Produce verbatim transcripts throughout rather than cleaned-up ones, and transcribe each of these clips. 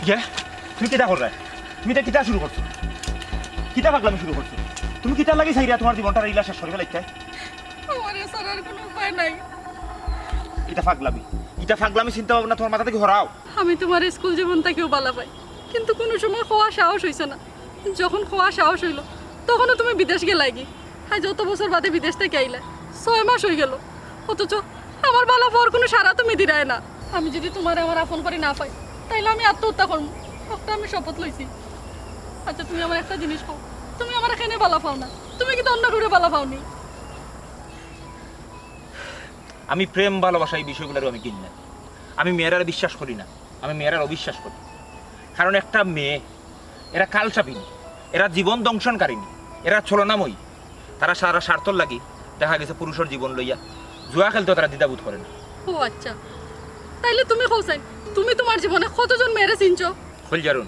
কে? তুমি কিতা কররায়? তুমি ইটা কিতা শুরু করছো? কিতা পাগলামি শুরু করছো? তুমি কিতার লাগি চাইরায় তুমার জীবনটা ইলা শেষ করি ফালাইতায়? আমার এছাড়া আর কোনো উপায় নাই। ইটা পাগলামি, ইটা পাগলামি চিন্তা ভাবনা তুমার মাথা থাকি হরাও। আমি তুমার স্কুল জীবন থাকিউ ভালা পাই, কিন্তু কোনো সময় কওয়ার সাহস অইছে না। যখন কওয়ার সাহস অইলো, তখনউ তুমি বিদেশ গেলায়গি। আইজ অত বছর বাদে বিদেশ থাকি আইলায়, ছয় মাস অইগেলো, অথচ আমার ভালা পাওয়ার কোনো সাড়া তুমি দিরায় না। আমি যুদি তুমারে আমার আপন করি না পাই, তাইলে আমি আত্মহত্যা করমু। একটা আমি শপথ লইছি। আচ্ছা, তুমি আমারে একটা জিনিস কও, তুমি আমারে কেনে ভালা পাও না? তুমি কিতা অন্য কেউরে ভালা পাও নি? আমি প্রেম ভালোবাসা ই বিষয়গুলারে আমি ঘিন্না। আমি মেয়েরারে বিশ্বাস করি না, আমি মেয়েরারে অবিশ্বাস করি। কারণ একটা মেয়ে, এরা কালসাপিনী, এরা জীবন ধ্বংসনকারিনী, এরা ছলনাময়ী। তারা সারা স্বার্থর লাগি দেখা গেছে পুরুষর জীবন লইয়া জুয়া খেলতেও তারা দ্বিধাবোধ করে না। ও আচ্ছা, তাইলে তুমি কও চাইন, তুমি তুমার জীবনে কতজন মেয়েরে চিনছো? খোল জারুন,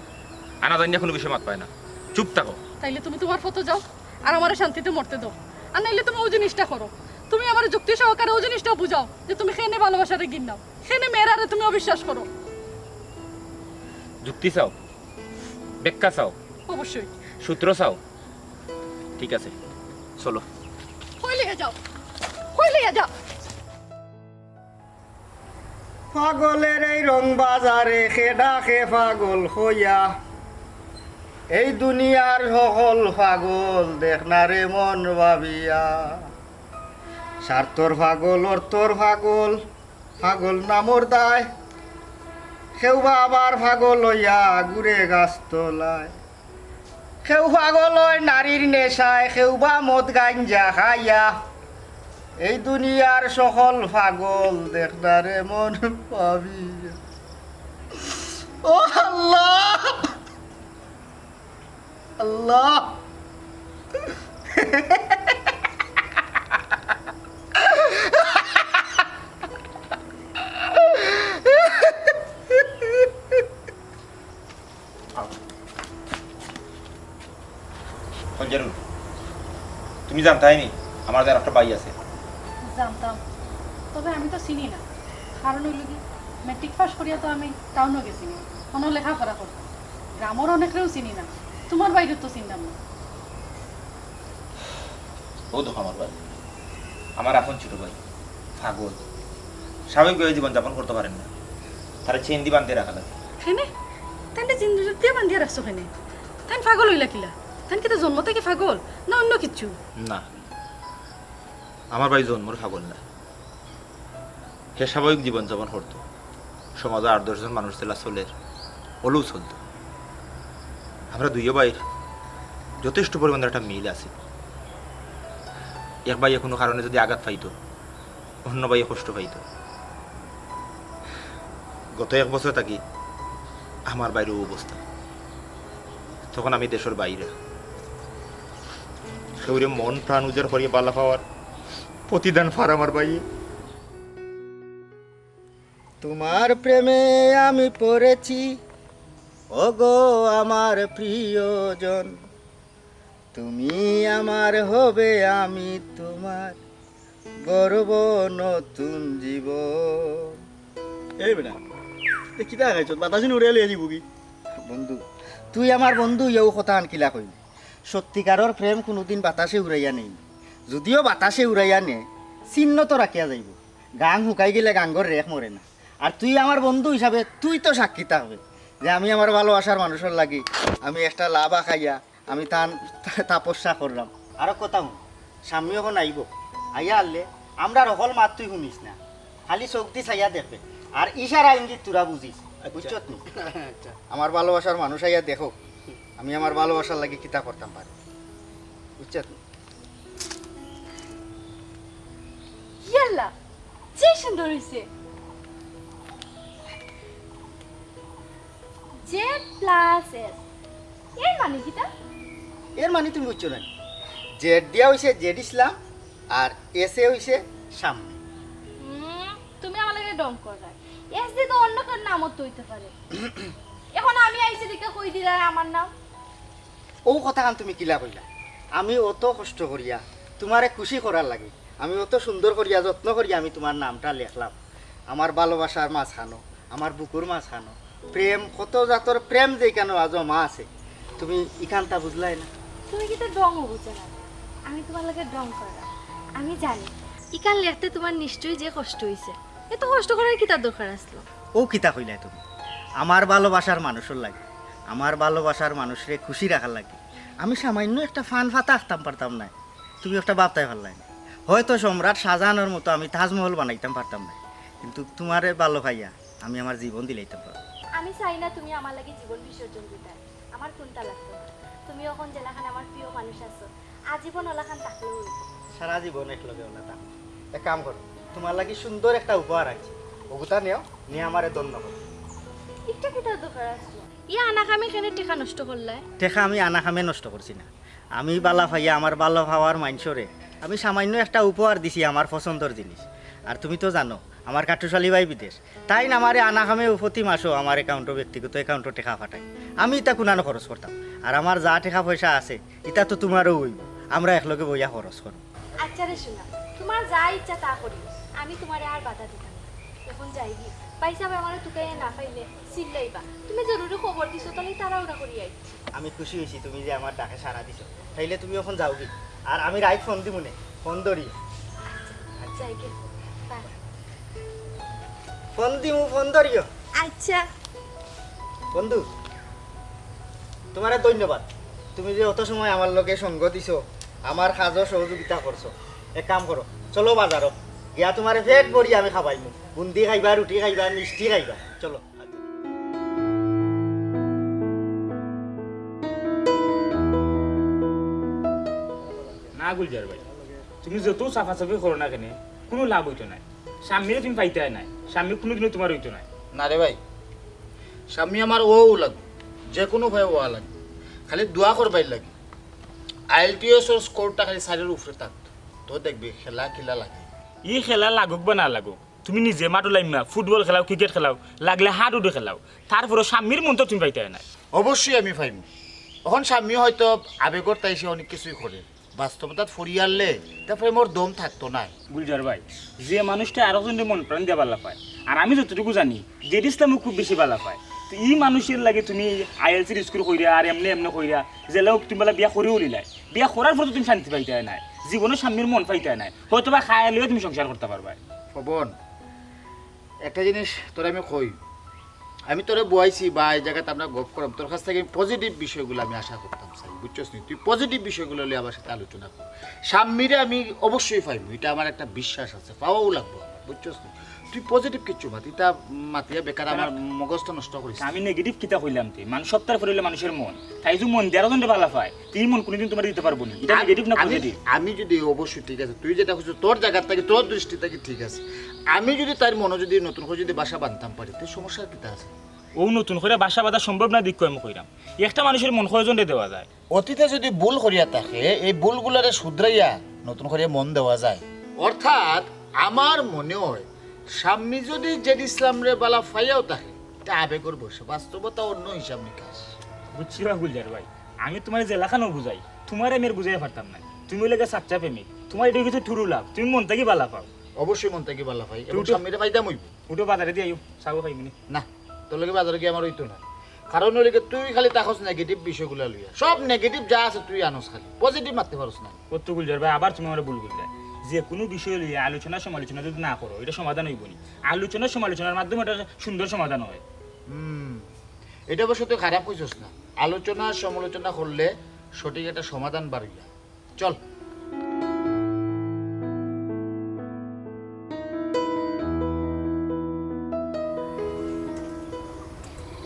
আনা জানিয়া কোনো বিষয় মাত পায় না, চুপ থাকো। তাইলে তুমি তুমার পথো যাও, আর আমারে শান্তিতে মরতে দাও। আর নাইলে তুমি অউ জিনিসটা করো, তুমি আমারে যুক্তি সহকারে অউ জিনিসটা বুঝাও যে তুমি কেনে ভালোবাসারে ঘিন্নাও, কেনে মেয়েরারে তুমি অবিশ্বাস করো। যুক্তি চাও, ব্যাখ্যা চাও, অবশ্যই। সূত্র চাও, ঠিক আছে, চলো। কই লইয়া যাও, কই লইয়া যাও। পাগলের এই রং বাজারে কে ডাকে পাগল কইয়া, এই দুনিয়ার সকল পাগল দেখ না রে মন ভাবিয়া। স্বার্থর পাগল, অর্থর পাগল, পাগল নামর দায়। কেউ বা আবার পাগল অইয়া ঘুরে গাছ তলায়। কেউ পাগল অয় নারীর নেশায়, কেউ বা মদ গাঞ্জা খাইয়া। এই দুনিয়ার সকল পাগল দেখ না রে মন ভাবিয়া। ও আল্লাহ, আল্লাহ। খোল জারুন, তুমি জানতায় নি আমার যে একটা ভাই আছে? জানতাম, তবে আমি তো চিনি না। কারণ অইলো কি, মেট্রিক পাস করিয়া তো আমি টাউনো গেছি না, কোনো লেখাপড়া করতাম। গ্রামর অনেকরেউ চিনি না, তুমার ভাইরে তো চিনলাম না। ও দেখো আমার ভাই, আমার আপন ছোট ভাই, পাগল, স্বাভাবিকভাবে জীবনযাপন করতে পারের না, তারে চেইন দি বান্ধিয়া রাখা লাগে। কেনে? তাইনরে চেইন দিয়া বান্ধিয়া রাখছো কেনে? তাইন পাগল অইলা কিলা? তাইন কিতা জন্ম থাকি পাগল, না অন্য কিচ্ছু? না, আমার ভাই জন্মর পাগল না, হে স্বাভাবিক জীবনযাপন করতো। সমাজো আট দশ জন মানুষ যেলা চলের, অলাউ চলতো। আমরা দুইও ভাইর যথেষ্ট পরিমাণর একটা মিল আছে। এক ভাইয়ে কোনো কারণে যুদি আঘাত পাইতো, অন্য ভাইয়ে কষ্ট পাইতো। গত এক বছর থাকি আমার ভাইর অউ অবস্থা। তখন আমি দেশর বাইরে। কেউরে মন প্রাণ উজাড় করিয়া ভালা পাওয়ার প্রতিদান পার আমার ভাইয়ে। তোমার প্রেমে আমি পড়েছি, ওগো আমার প্রিয়জন। তুমি আমার হবে, আমি তোমার, গড়ব নতুন জীবন। এই বেটা, এ কিতা খাইছ? বাতাসে উড়াই লইয়া যাইবো কি? বন্ধু, তুই আমার বন্ধু, ইউ কথা আন কিলা কইলি? সত্যিকারর প্রেম কোনোদিন বাতাসে উড়াইয়া নেয় না। যদিও বাতাসে উড়াইয়া নেয়, চিহ্ন তো রাখিয়া যাইবো। গাং হুকাই গেলে গাঙ্গর রেখ মরে না। আর তুই আমার বন্ধু হিসাবে তুই তো সাক্ষী থাকবে যে আমি আমার ভালোবাসার মানুষর লাগি আমি একটা লাভা খাইয়া আমি তান তপস্যা করলাম। আরো কথা হুন, স্বামী অখন আইবো, আইয়া হারলে আমরার হকল মাত তুই হুনিস না, খালি চউখ দি চাইয়া দেখবে, আর ইশারা ইঙ্গিত তোরা বুঝিস, আচ্ছা। বুঝছত নি? আচ্ছা। আমার ভালোবাসার মানুষ আইয়া দেখো, আমি আমার ভালোবাসার লাগি কিতা করতাম পারি, বুঝছত নি? ইয়াল্লা, যে সুন্দর অইছে। Z plus S. এর মানে কিতা? এর মানে তুমি বুঝছো না? জেড দিয়া অইছে জেড ইসলাম, আর এস এ অইছে সামনে। হুম, তুমি আমার লগে ঢং কররায়। এস দি তো অন্য কেউর নামও তো অইতে পারে। অখন আমি আইছি দেখিয়া কই দিরায় আমার নাম? অউ কথাখান তুমি কিলা কইলা? আমি অত কষ্ট করিয়া তুমারে খুশি করার লাগি, আমি অত সুন্দর করিয়া যত্ন করিয়া আমি তুমার নামটা লেখলাম। আমার ভালোবাসার মাঝখানো, আমার বুকুর মাঝখানো, প্রেম, কত জাতর প্রেম যে ইখানো আজও মা আছে, তুমি ইখানতা বুঝলায় না। তুমি কিতা ঢং বুঝো না? আমি তুমার লগে ঢং কররাম। আমি জানি ইখান লেখতে তুমার নিশ্চয়ই যে কষ্ট অইছে। এত কষ্ট করার কিতা দরকার আছিল? অউ কিতা কইলায় তুমি? আমার ভালোবাসার মানুষর লাগি, আমার ভালোবাসার মানুষরে খুশি রাখার লাগি আমি সামান্য একটা পান পাতা আঁকতাম পারতাম নায়। তুমি একটা ভাবতায় পারলায় না। হয়তো সম্রাট শাহজাহানর মতো আমি তাজমহল বানাইতাম পারতাম নায়, কিন্তু তুমারে ভালো পাইয়া আমি আমার জীবন দিলাইতাম পারতাম। আমি চাই না তুমি আমার লাগি জীবন বিসর্জন দিতায়। আমার কুনতা লাগতো না। তুমি অখন যেলাখান আমার প্রিয় মানুষ আছো, আজীবন অলাখান থাকলেও অইবো। সারা জীবন একলগে অলা থাকমু। এক কাম করো, তুমার লাগি সুন্দর একটা উপহার আনছি। অগুতা নেও, নিয়া আমারে ধন্য করো। ইটা কিতার দরকার আছিল? ই আনা কামে কেনে টেকা নষ্ট করলায়? টেকা আমি আনা কামে নষ্ট করছি না। আমি ভালা পাইয়া আমার ভালা পাওয়ার মানষরে আমি সামান্য একটা উপহার দিছি, আমার পছন্দর জিনিস। আর তুমি তো জানো, আমার কাট্টুশ আলী ভাই বিদেশ। তাইন আমারে আনা কামে প্রতি মাসো আমার অ্যাকাউন্টো, ব্যক্তিগত অ্যাকাউন্টো টেকা পাঠাইন। আমি ইতা কুনানো খরচ করতাম? আর আমার যা টেকা পয়সা আছে, ইতা তো তুমারও অইবো, আমরা একলগে বইয়া খরচ করমু। আচ্ছা রে সোনা, তুমার যা ইচ্ছা তা করিও, আমি তুমারে আর বাধা দিতাম না। অখন যাইগি, ভাইসাবে আমারে তুকাইয়া না পাইলে চিল্লাইবা। তুমি জরুরি খবর দিছো, তাইলে তাড়াহুড়া করি আইছি। আমি খুশি অইছি তুমি যে আমার ডাকে সাড়া দিছো, তাইলে তুমি অখন যাওগি। আর আমি রাইত ফোন দিমুনে, ফোন ধরিও। আচ্ছা, যাইগি। বাই। ফোন দিমু, ফোন ধরিও। আচ্ছা। বন্ধু, তুমারে ধন্যবাদ। তুমি যে অত সময় আমার লগে সঙ্গ দিছো, আমার কাজো সহযোগিতা করছো। এক কাম করো, চলো বাজারো। গিয়া তুমারে পেট ভরি আমি খাবাইমু। বুন্দি খাইবা, রুটি খাইবা, মিষ্টি খাইবা। চলো। না গুলজার ভাই, তুমি যত চাপাচাপি করো না কেনে, কুনু লাভ অইতো নায়। শাম্মীরে তুমি পাইতায় নায়, শাম্মী কুনুদিনও তুমার অইতো নায়। না রে ভাই, শাম্মী আমার অউ লাগবো, যেকুনু উপায়ে অওয়া লাগবো। খালি দোয়া করবায় লাগি। আইএলটিএসর স্কোরটা খালি চাইরর উপরে থাকতো, তো দেখবে খেলা কিলা লাগে। ই খেলা লাগুক বা না লাগুক, তুমি নিজে মাঠো লামিয়া ফুটবল খেলাও, ক্রিকেট খেলাও, লাগলে হাডুডু খেলাও, তারপরও শাম্মীর মন তো তুমি পাইতায় নায়। অবশ্যই আমি পাইমু। অখন শাম্মী হয়তো আবেগর তাইশে অনেক কিছুই করে, বাস্তবতাত ফড়িয়ারলে তা প্রেমর দম থাকতো নায়। গুলজার ভাই, যে মানুষটায় আরক জনরে মন প্রাণ দিয়া বালা পায়, আর আমি যতটুকু জানি, জেড ইসলামও খুব বেশি বালা পায়। তো ই মানুষর লাগি তুমি আইএলসির স্কুল কইরা আর এমনে এমনে কইরা, যেলা অউক তুমি বালা বিয়া করিও লিলায়। বিয়া করার পর তো তুমি শান্তি পাইতায় নায়, জীবনো শাম্মীর মন পাইতায় নায়, হয়তো বা খায়া লইয়া তুমি সংসার করতা পারবায়। পবন, একটা জিনিস তোরে আমি কই, আমি তোরে বওয়াইছি বা এই জাগাত আমরা গপ করলাম, তোর কাছ থাকি আমি পজিটিভ বিষয়গুলা আমি আশা করতাম চাই, বুঝছস নি? তুই পজিটিভ বিষয়গুলা লইয়া আমার সাথে আলোচনা কর। শাম্মীরে আমি অবশ্যই পাইমু, ইটা আমার একটা বিশ্বাস আছে, পাওয়াও লাগবো আমার, বুঝছস নি? তুই পজিটিভ কিচ্ছু মাত, ইতা মাতিয়া বেকার আমার মগজটা নষ্ট করিস না। আমি নেগেটিভ কিতা কইলাম তে? মানুষ সবতার পরে অইলো মানুষর মন, তাই যদি মন দিয়া আরক জনরে বালা পায়, তে ই মন কুনুদিন তুমারে দিতে পারবো নি। ইটা আমি, নেগেটিভ না আমি, পজিটিভ? আমি যদি অবশ্যই ঠিক আছে, তুই যেটা কইছস, তোর জাগার থাকি, তোর দৃষ্টি থাকি ঠিক আছে। আমি যদি তার মনো যদি নতুন করি যদি বাসা বানতাম পারি, তে সমস্যা কিতা আছে? অউ নতুন করি বাসা বাঁধা সম্ভব না, দেখো আমি কইরাম। একটা মানুষর মন কয়জনরে দেওয়া যায়? অতীতে যদি ভুল করিয়া থাকে, এই ভুলগুলারে শুধরাইয়া নতুন করি মন দেওয়া যায়। অর্থাৎ আমার মনে হয়, শাম্মী যদি জেড ইসলামরে বালা পাইয়াও থাকে, ইটা আবেগর বশে, বাস্তবতা অন্য হিসাব নিকাশ। বুঝছি বা গুলজার ভাই, আমি তুমারে যেলাখানও বুঝাই, তুমারে আমি আর বুঝাইয়া পারতাম নায়। তুমি অইলাগি সাচ্চা প্রেমিক, তুমার ইটা কিছু true love, তুমি মন থাকি বালা পাও। অবশ্যই মন থাকি বালা পাই, এবং উঠো। শাম্মীরে পাইতাম অইবো। উঠো, বাজারেদি আইও, চা খাইমুনে। না, তোর লগে বাজারো গিয়া আমার অইতো নায়। কারণ অইলো গি, তুই খালি থাকস নেগেটিভ বিষয়গুলা লইয়া। সব নেগেটিভ যা আছে তুই আনস খালি। পজিটিভ মাততে পারস না। অত গুলজার ভাই, আবার তুমি আমারে ভুল বুঝলায়। যেকুনু বিষয় লইয়া আলোচনা সমালোচনা যদি না করো, ইটা সমাধান অইবো নি। আলোচনা সমালোচনার মাধ্যমে ইটা সুন্দর সমাধান হয়। হুম, ইটা অবশ্য তুই খারাপ কইছস না। আলোচনা সমালোচনা করলে সঠিক একটা সমাধান বার অইয়া। চল।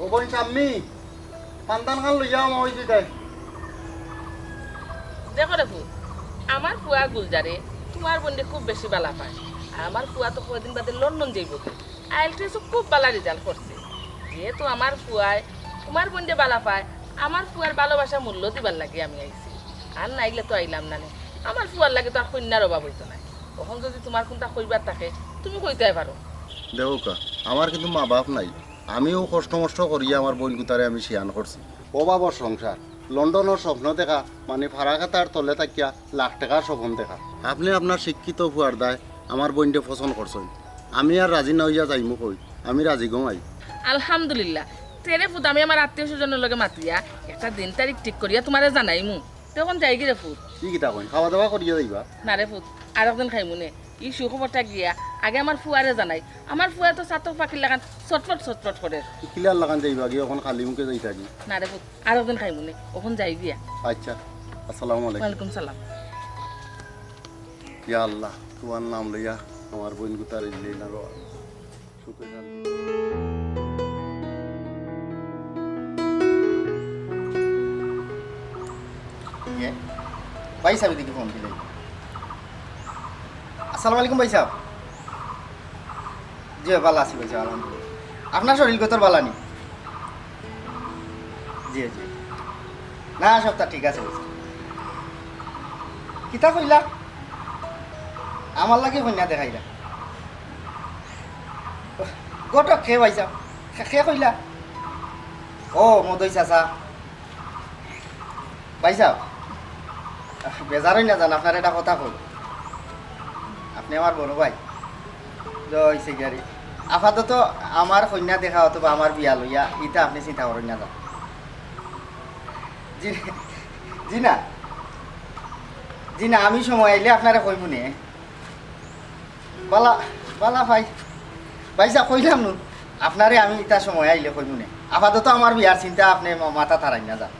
ও বইন শাম্মী, পান্দান খান লইয়া আমা অই দিতাই। দেখো রে ফুত, আমার ফুয়া গুলজারে তুমার বইনরে খুব বেশি বালা পায়। আর আমার ফুয়া তো কয়দিন বাদে লন্ডন যাইবোগি। আইএলটিএসও খুব বালা রেজাল্ট করছে। যেহেতু আমার ফুয়ায় তুমার বইনরে বালা পায়, আমার ফুয়ার ভালোবাসা মূল্য দিবার লাগি আমি আইছি। আর নাইলে তো আইলাম না নে। আমার ফুয়ার লাগি তো আর কইন্যার অভাব অইতো নায়। অখন যদি তুমার কুনতা কইবার থাকে, তুমি কইতায় পারো। দেখউক্কা, আমার কিন্তু মা বাপ নাই। আমিও কষ্ট মষ্ট করিয়া আমার বইন কুতারে আমি শিয়ান করছি। অভাবর সংসার, লন্ডনর স্বপ্ন দেখা, মানে ফারা খাতার তলে থাকিয়া লাখ টেকার স্বপ্ন দেখা। আপনে আপনার শিক্ষিত ফুয়ার দায় আমার বইনরে পছন্দ করছইন। আমি আর রাজি না অইয়া যাইমু কই, আমি রাজি গো মাই। আলহামদুলিল্লাহ, তে রে পুত, আমি আমার আত্মীয় স্বজনর লগে মাতিয়া একটা দিন তারিখ ঠিক করিয়া তুমারে জানাইমু। তে অখন যাইগি রে পুত। ই কিতা কইন? খাওয়া দাওয়া করিয়া যাইবা? না রে পুত, আরক দিন খাইমু নে। ই সুখবরটা গিয়া আগে আমার ফুয়ারে জানাই। আমার ফুয়া তো চাতক পাখির লাখান ছটফট ছটফট করের। ই কিলার লাখান যাইবা গিয়া, অখন খালি মুখে যাইতা গি? না রে পুত, আরক দিন খাইমু নে, অখন যাই গিয়া। আচ্ছা, আসসালামু আলাইকুম। ওয়ালাইকুম সালাম। ইয়া আল্লাহ, তুমার নাম লইয়া আমার বইন গুতারে দিলে না রে। সুখে থাক। ইয়ে, ভাই সাহেব এদিকে ফোন দিলে। আসসালামু আলাইকুম ভাই সাহেব। জি, ভালা আছি ভাই সাহেব, আলহামদুলিল্লাহ। আপনার শরীর গতর ভালা নি? জি, জি। না, সবতা ঠিক আছে ভাই সাহেব। কিতা কইলা? আমার লাগি কইনা দেখাইলা? ঘটক কে ভাই সাহেব? কে, কে কইলা? ও, মদই চাচা। ভাই সাহেব, বেজার অইন না যান, আপনারে একটা কথা কই। আপনে আমার বড় ভাই। তো অইছে গিয়া রে। আপাতত আমার কইনা দেখা অথবা আমার বিয়া লইয়া, ইতা আপনে চিন্তা করইন না যান। জি, জি না। জি না, আমি সময় আইলে আপনারে কইমু নে। বালা, বালা ভাই। ভাই সাহেব, কইলাম নু, আপনারে আমি ইতা সময় আইলে কইমু নে। আপাতত আমার বিয়ার চিন্তা আপনে মা-, মাথাত আনইন না যান।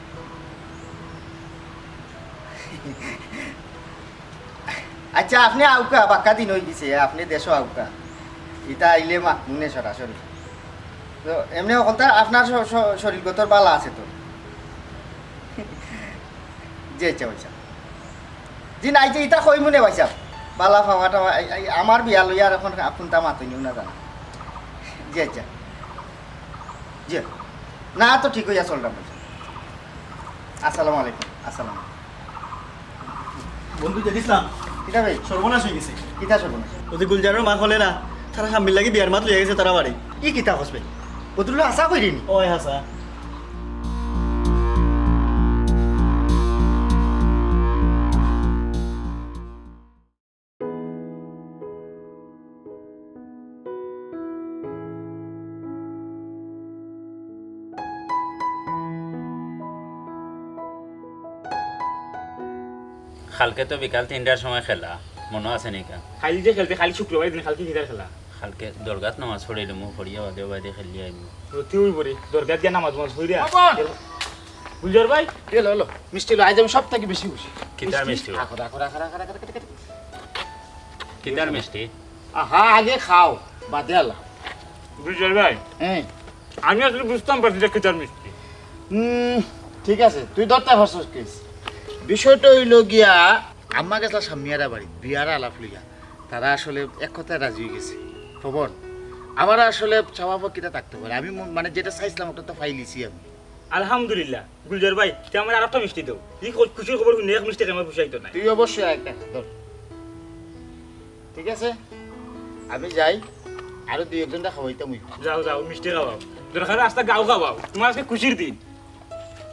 আচ্ছা, আপনে আউক্কা, বাক্কা দিন অই গেছে, আপনে দেশো আউক্কা। ইতা আইলে মাতমু নে সরাসরি। তো এমনে হকলতা আপনার শ-, শ-, শরীর গতর বালা আছে তো? জি, আচ্ছা, আচ্ছা। জি, না, এই যে ইতা কইমু নে ভাই সাহেব। বালা পাওয়া টাওয়া, এই, এই আমার বিয়া লইয়া আর অখন কুন্তা মাতইন না জানা। জি, আচ্ছা। জি। না, তো ঠিক অইয়া চলরাম ভাই সাহেব। আসসালামু আলাইকুম। আসসালামু আলাইকুম। বন্ধু, দেখিস না? কিতা ভাই? সর্বনাশ অই গেছে। কিতা সর্বনাশ? ওই যে গুলজারর মা কইলে না, তারা স্বামীর লাগি বিয়ার মাত লইয়া গেছে তারা বাড়ি। ই কিতা কস ভাই? বদরুল্লাহ হাছা কইরে নি? ওই হাছা। কালকে তো বিকাল তিনটার সময় খেলা, মনো আছে নি কা? কাইল যে খেলতে, কাইল শুক্রবার দিন, কালকে কিতার খেলা? কালকে দরগাত নামাজ পড়িলিমু, পড়িয়া বাদে বাদে খেলি আইমু। রতি অইবো রে, দরগাত গিয়া নামাজ নামাজ পড়িয়া। বাবা! গুলজার ভাই? এলো, এলো। মিষ্টি এলো, আইজ আমি সব থাকি বেশি খুশি। কিতার মিষ্টি? রাখো, রাখো, রাখো। কিতার মিষ্টি? আহা, আগে খাও, বাদে আলাপ। গুলজার ভাই, হ্যাঁ। আমি আসলে বুঝতাম পারছি না কিতার মিষ্টি। হুম, ঠিক আছে, তুই ধরতে পারছস কিস। বিষয়টা অইলো গিয়া, আম্মা গেছলা শাম্মিয়ারা বাড়ি, বিয়ার আলাপ লইয়া। তারা আসলে এক কথায় রাজি অই গেছে। খবর, আমার আসলে স্বভাব কিতা থাকতে পারে, আমি ম-, মানে যেটা চাইছিলাম ওটা তো পাইলিছি আমি। আলহামদুলিল্লাহ। গুলজার ভাই, তে আমারে আরেকটা মিষ্টি দেও। ই খু-, খুশির খবর হুনিয়া এক মিষ্টি খাইয়া আমার পুষাইতো নায়। তুই অবশ্যই আয় একটা, ধর। ঠিক আছে? আমি যাই, আরো দুই একজনরে খাওয়াইতাম অইবো। যাও, যাও, মিষ্টি খাওয়াও। দরকার অয় আস্তা গাঁও খাওয়াও। তুমার আজকে খুশির দিন।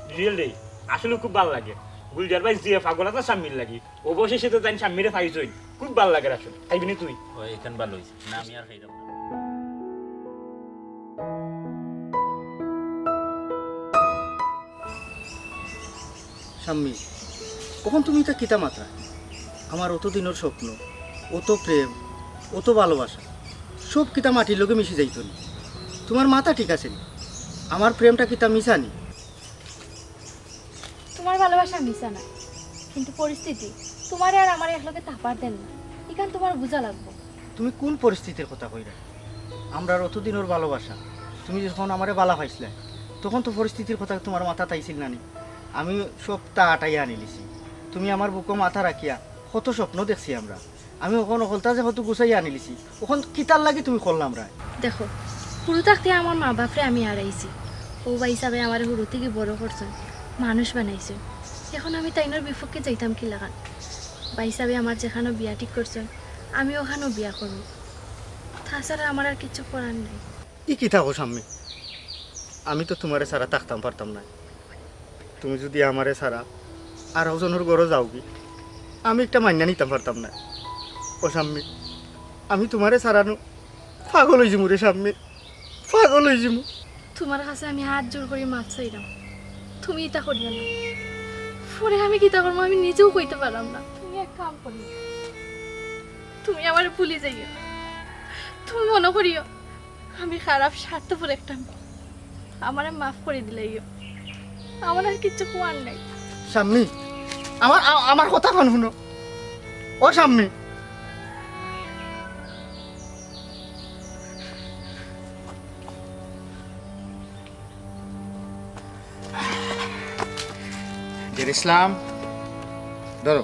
বুঝলে রে? আসলে খুব ভালা লাগে। গুলজার ভাই যে পাগল আছে শাম্মির লাগি। অবশেষে তো তাইন শাম্মিরে পাইছইন। খুব ভালা লাগে আসলে। খাইবি নি তুই? ওই, এখান ভালা অইছে। না, আমি আর খাইতাম না। শাম্মী, অখন তুমি ইতা কিতা মাতরায়? আমার অত দিনর স্বপ্ন, অত প্রেম, অত ভালোবাসা, সব কিতা মাটির লগে মিশি যাইতো নি? তুমার মাথা ঠিক আছে নি? আমার প্রেমটা কিতা মিছা নি? তুমার ভালোবাসা মিছা নায়, কিন্তু পরিস্থিতি তুমারে আর আমারে একলগে থাকবার দের না, ইখান তুমার বুঝা লাগবো। তুমি কুন পরিস্থিতির কথা কইরায়? আমরার অত দিনর ভালোবাসা, তুমি যখন আমারে ভালা পাইছলায়, তখন তো পরিস্থিতির কথা তুমার মাথাত আইছিল না নি? আমি সবতা আটাইয়া আনিলিছি। তুমি আমার বুকো মাথা রাখিয়া কত স্বপ্ন দেখছি আমরা। আমি অখন হকলতা যে কত গুছাইয়া আনিলিছি, অখন কিতার লাগি তুমি করলাম রায়? দেখো, হুরু থাকতে আমার মা বাপরে আমি হারাইছি। অউ ভাইসাবে আমারে হুরু থাকি বড় করছইন, মানুষ বানাইছইন। অখন আমি তাইনর বিপক্ষে যাইতাম কিলাখান? ভাইসাবে আমার যেখানো বিয়া ঠিক করছইন, আমি অখানো বিয়া করমু। তাছাড়া আমার আর কিচ্ছু করার নাই। ই কিতা কও শাম্মী? আমি তো তুমারে ছাড়া থাকতাম পারতাম নায়। তুমি যুদি আমারে ছাড়া আরক জনর ঘরো যাওগি, আমি ইটা মাইন্না নিতাম পারতাম নায়। ও শাম্মী, আমি তুমারে ছাড়া নু পাগল অইযিমু রে শাম্মী, পাগল অইযিমু। তুমার কাছে আমি হাত জোড় করি মাফ চাইরাম, তুমি ইতা করিও না। পরে আমি কিতা করমু আমি নিজেও কইতে পাররাম না। তুমি এক কাম করিও, তুমি আমারে ভুলি যাইও। তুমি মনো করিও আমি খারাপ স্বার্থপর একটা মেয়ে। আমারে মাফ করি দিলাইও, আমার আর কিচ্ছু কওয়ার নাই। শাম্মী, আমার, আ-, আমার কথাখান হুনো। ও শাম্মী। জের ইসলাম, ধরো,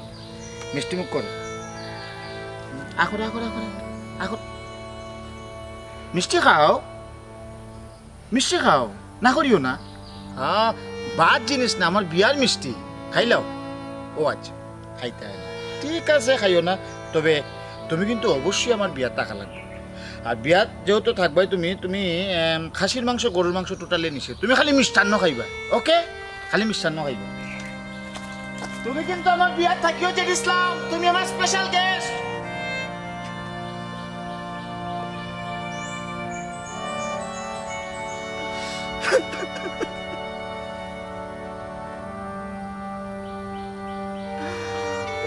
মিষ্টি মুখ করো। আখো, আখো, আখো, আখো। মিষ্টি খাও, মিষ্টি খাও, না করিও না। হ্যাঁ, বাদ জিনিস না, আমার বিয়ার মিষ্টি। খাইলাও। ও আচ্ছা, খাইতে হয় না। ঠিক আছে, খাইও না। তবে তুমি কিন্তু অবশ্যই আমার বিয়াত থাকা লাগবো। আর বিয়াত যেহেতু থাকবায় তুমি, তুমি, এম, খাসির মাংস, গরুর মাংস totally নিষেধ। তুমি খালি মিষ্টান্ন খাইবা, ওকে? খালি মিষ্টান্ন খাইবা। তুমি কিন্তু আমার বিয়াত থাকিও, জের ইসলাম। তুমি আমার special guest।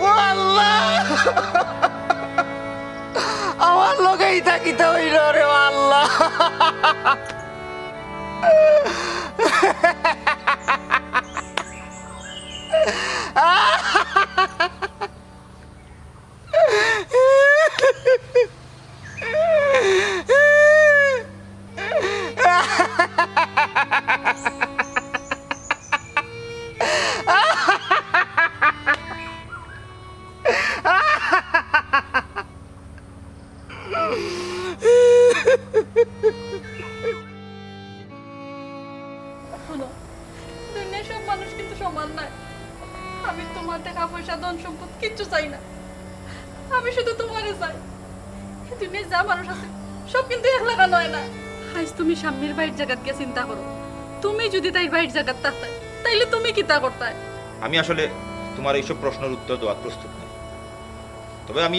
ও আল্লাহ! আমার লগে ইতা কিতা অইলো রে, ও আল্লাহ! হুনো, দুনিয়ার সব মানুষ কিন্তু সমান নায়। আমি তুমার টেকা পয়সা, ধন সম্পদ কিচ্ছু চাই না, আমি শুধু তুমারে চাই। দুনিয়ার যা মানুষ আছে, সব কিন্তু এক লাখান অয় না। আইজ তুমি শাম্মীর বাড়ির জাগাত গিয়া চিন্তা করো, তুমি যুদি তাইর বাড়ির জাগাত থাকতায়, তাইলে তুমি কিতা করতায়? আমি আসলে তুমার এইসব প্রশ্নর উত্তর দেওয়ার প্রস্তুত নাই। তবে আমি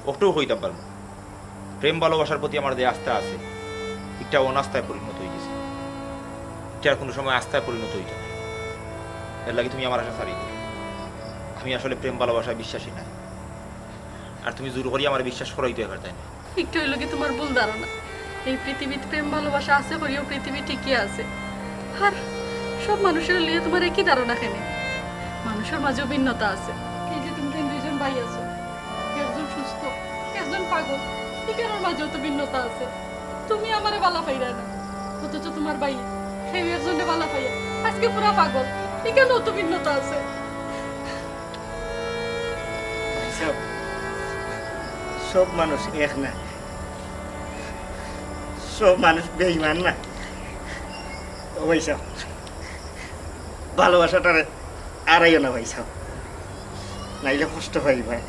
অটাউ কইতাম পারমু, প্রেম ভালোবাসার প্রতি আমার যে আস্থা আছে, ইটা অনাস্থায় পরিণত অইগেছে। ইটা আর কুনু সময় আস্থায় পরিণত অইতো না। এরলাগি তুমি আমার আশা ছাড়ি দিও। আমি আসলে প্রেম ভালোবাসায় বিশ্বাসী নায়। আর তুমি জোর করি আমারে বিশ্বাস করাইতায় পারতায় না। ইটা অইলো গি তুমার ভুল ধারণা। এই পৃথিবীত প্রেম ভালোবাসা আছে করিয়াউ পৃথিবী টিকিয়া আছে। আর সব মানুষর লইয়া তুমার একই ধারণা কেনে? মানুষর মাঝেও ভিন্নতা আছে। এই যে তুমরা দুইজন ভাই আছো, একজন সুস্থ, একজন পাগল, ইখানর মাঝেও তো ভিন্নতা আছে। তুমি আমারে ভালা পাইরায় না, অথচ তুমার ভাইয়ে হেউ একজনরে ভালা পাইয়া আইজকে পুরা পাগল। ইখানও তো ভিন্নতা আছে। সব, সব মানুষ এক না, সব মানুষ বেইমান না। ও ভাইসাব, ভালোবাসাটারে আড়াইও না ভাইসাব, নাইলে কষ্ট পাইবায়।